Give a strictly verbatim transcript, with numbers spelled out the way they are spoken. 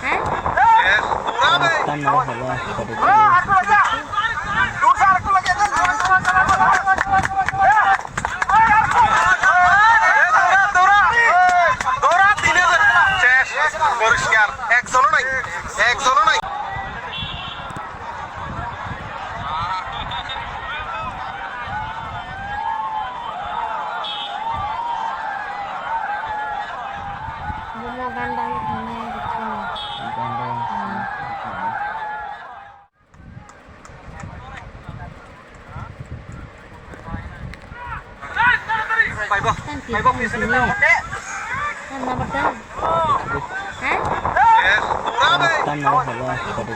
Hah? Yes, dura de. Tan na haba, haba de. Dura, dura, dura, tini hajar. Ches, poriskar. Ekjono nai. Ekjono nai. Bumo ganda wngkha na, bumo. Ganda wngkha na. Paibo, paibo, pisa kita. Tan na ba tan? Ha? Tan na ba haba, haba de.